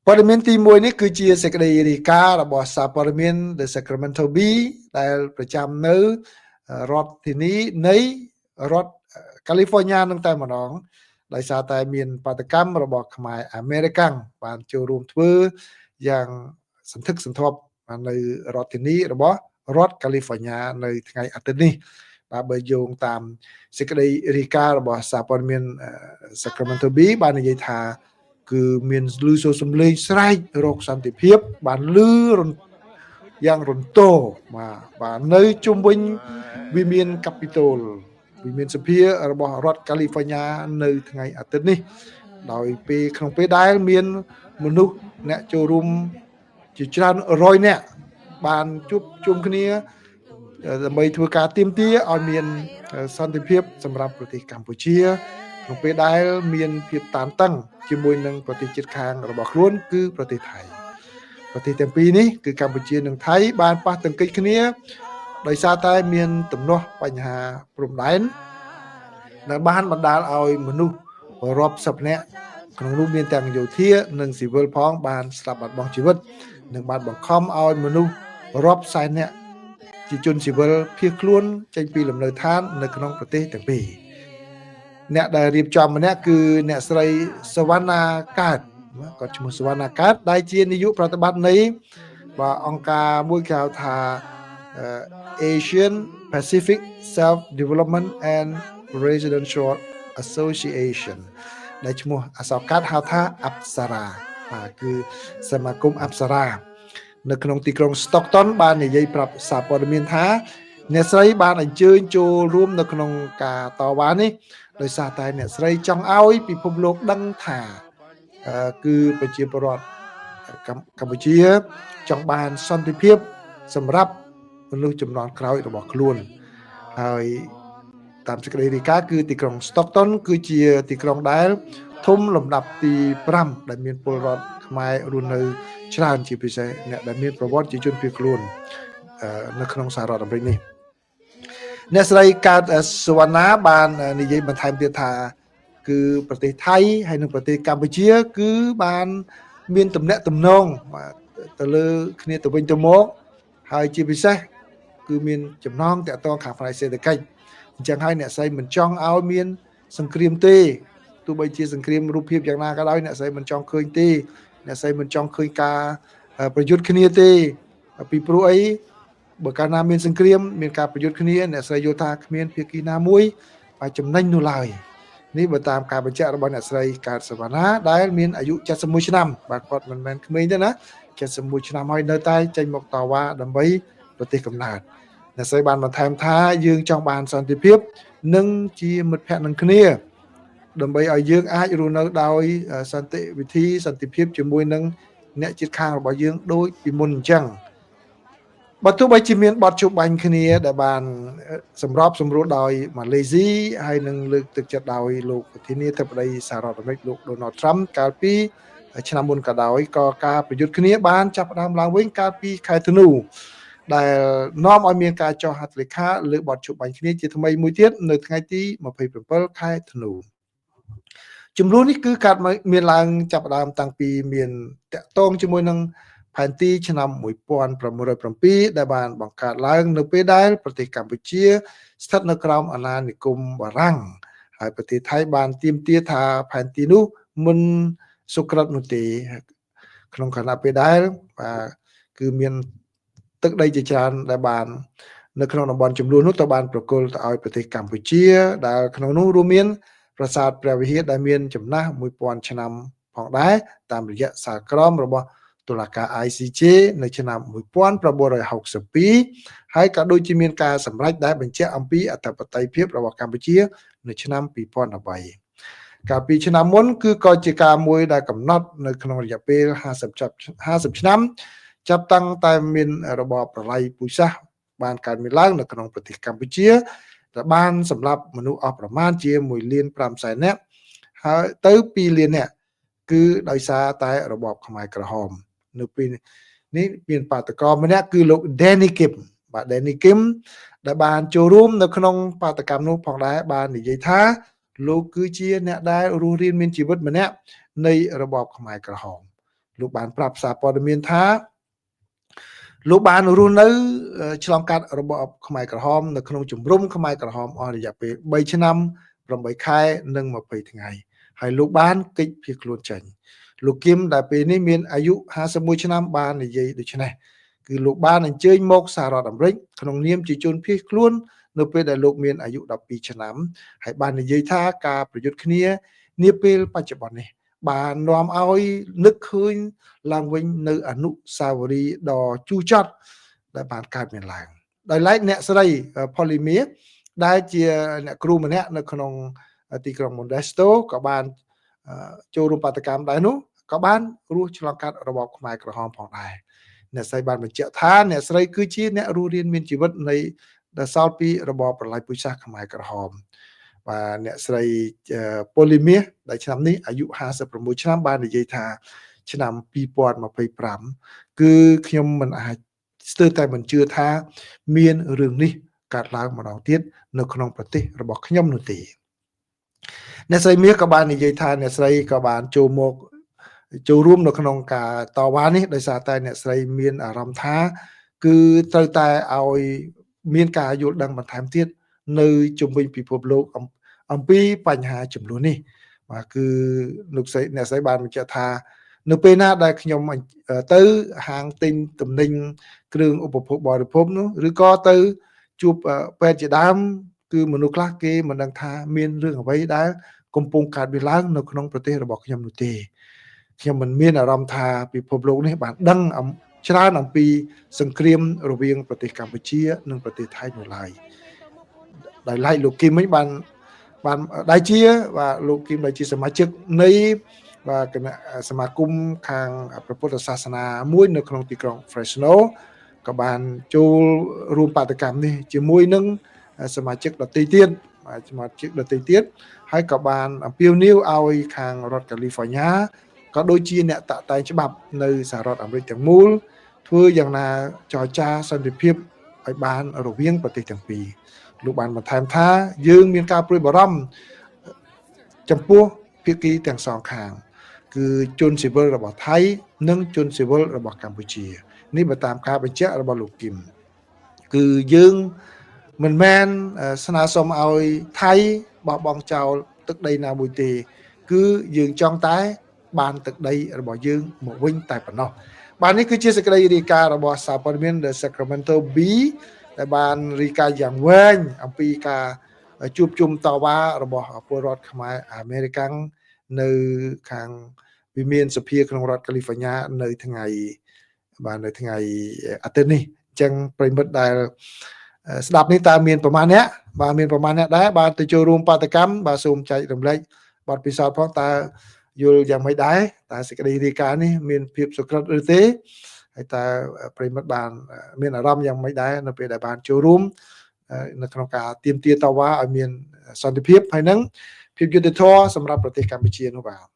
ព័ត៌មានទី1នេះគឺជាសេចក្តីរាយការណ៍របស់សារព័ត៌មាន The Sacramento Bee ដែលប្រចាំនៅរដ្ឋធានីនៃរដ្ឋកាលីហ្វ័រញ៉ានឹងតែម្ដងដោយសារតែមានបាតុកម្មរបស់ខ្មែរអាមេរិកាំងបានចូលរួមធ្វើយ៉ាងសន្ធឹកសន្ធាប់នៅរដ្ឋធានីរបស់រដ្ឋកាលីហ្វ័រញ៉ានៅថ្ងៃអាទិត្យនេះបាទបើយោងតាមសេចក្តីរាយការណ៍របស់សារព័ត៌មាន Sacramento Bee បាននិយាយថាគឺមានឮសូរសំឡេងស្រែករកសន្តិភាពបានឮយ៉ាងរន្ទរបាទបាទនៅជុំវិញវិមានកាពីតូលវិមានសភារបស់រដ្ឋកាលីហ្វ័រញ៉ានៅថ្ងៃអាទិត្យនេះដោយពេលក្នុងពេលដែលមានមនុស្សអ្នកចូលរួមជាច្រើនរយនាក់បានជួបជុំគ្នាដើម្បីធ្វើការទាមទារឲ្យមានសន្តិភាពសម្រាប់ប្រទេសកម្ពុជាក្នុងពេលដែលមានភាពតានតឹងជាមួយនឹងប្រទេសជិតខាងរបស់ខ្លួនគឺប្រទេសថៃប្រទេសទាំងពីរនេះគឺកម្ពុជានិងថៃបានប៉ះទង្គិចគ្នាដោយសារតែមានទំនាស់បញ្ហាព្រំដែនដែលបានបណ្ដាលឲ្យមនុស្សរាប់សិបនាក់ក្នុងនោះមានទាំងយោធានិងស៊ីវិលផងបានស្លាប់បាត់បង់ជីវិតនិងបានបង្ខំឲ្យមនុស្សរាប់សែននាក់ជាជនស៊ីវិលភៀសខ្លួនចេញពីលំនៅឋាននៅក្នុងប្រទេសទាំងពីរអ្នកដែលរៀបចំម្នាក់គឺអ្នកស្រីសវណ្ណាកើតគាត់ឈ្មោះសវណ្ណាកើតដែលជានាយកប្រតិបត្តិនៃបាទអង្គការមួយគេហៅថា Asian Pacific Self Development and Residential Association ដែលឈ្មោះអក្សរកាត់ហៅថាអប្សរាបាទគឺសមាគមអប្សរានៅក្នុងទីក្រុង Stockton បាននិយាយប្រាប់សារព័ត៌មានថាអ្នកស្រីបានអញ្ជើញចូលរួមនៅក្នុងការតវ៉ានេះដោយសារតែអ្នកស្រីចង់ឲ្យពិភពលោកដឹងថាគឺប្រជាពលរដ្ឋកម្ពុជាចង់បានសន្តិភាពសម្រាប់មនុស្សជំនាន់ក្រោយរបស់ខ្លួនហើយតាមសេចក្តីរាយការណ៍គឺទីក្រុង Stockton គឺជាទីក្រុងដែលធំលំដាប់ទី5ដែលមានពលរដ្ឋខ្មែររស់នៅច្រើនជាពិសេសអ្នកដែលមានប្រវត្តិជាជនភៀសខ្លួននៅក្នុងសហរដ្ឋអាមេរិកនេះអ្នកស្រីកើតសវណ្ណាបាននិយាយបន្ថែមទៀតថាគឺប្រទេសថៃហើយនិងប្រទេសកម្ពុជាគឺបានមានទំនាក់ទំនងបាទទៅលើគ្នាទៅវិញទៅមកហើយជាពិសេសគឺមានចំណងតាក់ទងខាងផ្នែកសេដ្ឋកិច្ចអញ្ចឹងហើយអ្នកស្រីមិនចង់ឲ្យមានសង្គ្រាមទេទោះបីជាសង្គ្រាមរូបភាពយ៉ាងណាក៏ដោយអ្នកស្រីមិនចង់ឃើញទេអ្នកស្រីមិនចង់ឃើញការប្រយុទ្ធគ្នាទេពីព្រោះអីបើកាលណាមានសង្គ្រាមមានការប្រយុទ្ធគ្នាអ្នកស្រីយល់ថាគ្មានភាគីណាមួយបាទចំណេញនោះឡើយនេះបើតាមការបញ្ជាក់របស់អ្នកស្រីកើតសវណ្ណាដែលមានអាយុ71ឆ្នាំបាទគាត់មិនមែនក្មេងទេណា71ឆ្នាំហើយនៅតែចេញមកតវ៉ាដើម្បីប្រទេសកំណើតអ្នកស្រីបានបន្ថែមថាយើងចង់បានសន្តិភាពនិងជាមិត្តភក្តិនឹងគ្នាដើម្បីឲ្យយើងអាចរស់នៅដោយសន្តិវិធីសន្តិភាពជាមួយនឹងអ្នកជិតខាងរបស់យើងដូចពីមុនអញ្ចឹងបើទោះបីជាមានបទជួបបាញ់គ្នាដែលបានសម្របសម្រួលដោយម៉ាឡេស៊ីហើយនឹងលើកទឹកចិត្តដោយលោកប្រធានាធិបតីសហរដ្ឋអាមេរិកលោក Donald Trump កាលពីឆ្នាំមុនក៏ដោយក៏ការប្រយុទ្ធគ្នាបានចាប់ផ្ដើមឡើងវិញកាលពីខែធ្នូដែលនាំឲ្យមានការចុះហត្ថលេខាលើបទជួបបាញ់គ្នាជាថ្មីមួយទៀតនៅថ្ងៃទី27ខែធ្នូចំនួននេះគឺកើតមានឡើងចាប់ផ្ដើមតាំងពីមានតាក់ទងជាមួយនឹងផែនទីឆ្នាំ1907ដែលបានបង្កើតឡើងនៅពេលដែលប្រទេសកម្ពុជាស្ថិតនៅក្រោមអាណានិគមបារាំងហើយប្រទេសថៃបានទាមទារថាផែនទីនោះមិនសុក្រិតនោះទេក្នុងខណៈពេលដែលបាទគឺមានទឹកដីជាច្រើនដែលបាននៅក្នុងតំបន់ចំនួននោះទៅបានប្រគល់ទៅឲ្យប្រទេសកម្ពុជាដែលក្នុងនោះរួមមានប្រាសាទព្រះវិហារដែលមានចំណាស់1000ឆ្នាំផងដែរតាមរយៈសាលក្រមរបស់តុលាការ ICJ នៅឆ្នាំ1962ហើយក៏ដូចជាមានការសម្រេចដែលបញ្ជាក់អំពីអធិបតេយ្យភាពរបស់កម្ពុជានៅឆ្នាំ2013កាលពីឆ្នាំមុនគឺក៏ជាការមួយដែលកំណត់នៅក្នុងរយៈពេល50ចាប់50ឆ្នាំចាប់តាំងតែមានរបបប្រល័យពូជសាសន៍បានកើតមានឡើងនៅក្នុងប្រទេសកម្ពុជាដែលបានសម្លាប់មនុស្សអស់ប្រមាណជា1លាន5សែននាក់ហើយទៅ2លាននាក់គឺដោយសារតែរបបខ្មែរក្រហមនៅពេលនេះមានបាតុករម្នាក់គឺលោក Danny Kim បាទ Danny Kim ដែលបានចូលរួមនៅក្នុងបាតុកម្មនោះផងដែរបាននិយាយថាលោកគឺជាអ្នកដែលរស់រានមានជីវិតម្នាក់នៃរបបខ្មែរក្រហម លោកបានប្រាប់សារព័ត៌មានថាលោកបានរស់នៅឆ្លងកាត់របបខ្មែរក្រហមនៅក្នុងជំរំខ្មែរក្រហមអស់រយៈពេល3ឆ្នាំ8ខែនិង20ថ្ងៃហើយលោកបានគេចភៀសខ្លួនចេញលោកគឹមដែលពេលនេះមានអាយុ51ឆ្នាំបាននិយាយដូចនេះគឺលោកបានអញ្ជើញមកសហរដ្ឋអាមេរិកក្នុងនាមជាជនភៀសខ្លួននៅពេលដែលលោកមានអាយុ12ឆ្នាំហើយបាននិយាយថាការប្រយុទ្ធគ្នានាពេលបច្ចុប្បន្ននេះបាននាំឲ្យនឹកឃើញឡើងវិញនៅអនុស្សាវរីយ៍ដ៏ជូរចត់ដែលបានកើតមានឡើងដោយឡែកអ្នកស្រី Polymia ដែលជាអ្នកគ្រូម្នាក់នៅក្នុងទីក្រុង Modesto ក៏បានចូលរួមបាតុកម្មដែរនោះក៏បានរស់ឆ្លងកាត់របបខ្មែរក្រហមផងដែរអ្នកស្រីបានបញ្ជាក់ថាអ្នកស្រីគឺជាអ្នករស់រានមានជីវិតនៃដែលសល់ពីរបបប្រល័យពូជសាសន៍ខ្មែរក្រហមបាទអ្នកស្រីពូលីមៀដែលឆ្នាំនេះអាយុ56ឆ្នាំបាននិយាយថាឆ្នាំ2025គឺខ្ញុំមិនអាចស្ទើរតែមិនជឿថាមានរឿងនេះកើតឡើងម្ដងទៀតនៅក្នុងប្រទេសរបស់ខ្ញុំនោះទេអ្នកស្រីមាសក៏បាននិយាយថាអ្នកស្រីក៏បានចូលមកចូលរួមនៅក្នុងការតវ៉ានេះដោយសារតែអ្នកស្រីមានអារម្មណ៍ថាគឺត្រូវតែឲ្យមានការយល់ដឹងបន្ថែមទៀតនៅជុំវិញពិភពលោកអំពីបញ្ហាចំនួននេះបាទគឺលោកស្រីអ្នកស្រីបានបញ្ជាក់ថានៅពេលណាដែលខ្ញុំទៅហាងទិញទំនិញគ្រឿងឧបភោគបរិភោគនោះឬក៏ទៅជួបពេទ្យជាដើមគឺមនុស្សខ្លះគេមិនដឹងថាមានរឿងអ្វីដែលកំពុងកើតមានឡើងនៅក្នុងប្រទេសរបស់ខ្ញុំនោះទេខ្ញុំមិនមានអារម្មណ៍ថាពិភពលោកនេះបានដឹងច្រើនអំពីសង្គ្រាមរវាងប្រទេសកម្ពុជានិងប្រទេសថៃនោះឡើយដោយឡែកលោកគឹមវិញបានបានដែលជាបាទលោកគឹមដែលជាសមាជិកនៃបាទគណៈសមាគមខាងព្រះពុទ្ធសាសនាមួយនៅក្នុងទីក្រុង Fresno ក៏បានចូលរួមបាតុកម្មនេះជាមួយនឹងសមាជិកដទៃទៀតបាទសមាជិកដទៃទៀតហើយក៏បានអំពាវនាវឲ្យខាងរដ្ឋកាលីហ្វ័រញ៉ាក៏ដូចជាអ្នកតាក់តែងច្បាប់នៅសហរដ្ឋអាមេរិកទាំងមូលធ្វើយ៉ាងណាចរចាសន្តិភាពឲ្យបានរវាងប្រទេសទាំងពីរលោកបានបន្ថែមថាយើងមានការព្រួយបារម្ភចំពោះភាគីទាំងសងខាងគឺជនស៊ីវិលរបស់ថៃនិងជនស៊ីវិលរបស់កម្ពុជានេះបើតាមការបញ្ជាក់របស់លោកគឹមគឺយើងមិនមែនស្នើសុំឲ្យថៃបោះបង់ចោលទឹកដីណាមួយទេគឺយើងចង់តែបានទឹកដីរបស់យើងមកវិញតែប៉ុណ្ណោះបាទនេះគឺជាសេចក្តីរាយការណ៍របស់សារព័ត៌មាន The Sacramento Bee ដែលបានរាយការណ៍យ៉ាងវែងអំពីការជួបជុំតវ៉ារបស់ពលរដ្ឋខ្មែរអាមេរិកាំងនៅខាងវិមានសភាក្នុងរដ្ឋកាលីហ្វ័រញ៉ានៅថ្ងៃបាទនៅថ្ងៃអាទិត្យនេះអញ្ចឹងប្រិមិត្តដែលស្ដាប់នេះតើមានប្រមាណអ្នកបាទមានប្រមាណអ្នកដែរបាទទៅចូលរួមបាតុកម្មបាទសូមចែករំលែកបទពិសោធន៍ផងតើយល់យ៉ាងម៉េចដែរតើសេចក្តីរាយការណ៍នេះមានភាពសុក្រិតឬទេហើយតើប្រិមិត្តបានមានអារម្មណ៍យ៉ាងម៉េចដែរនៅពេលដែលបានចូលរួមនៅក្នុងការទាមទារតវ៉ាឲ្យមានសន្តិភាពហើយនឹងភាពយុត្តិធម៌សម្រាប់ប្រទេសកម្ពុជានោះបាទ។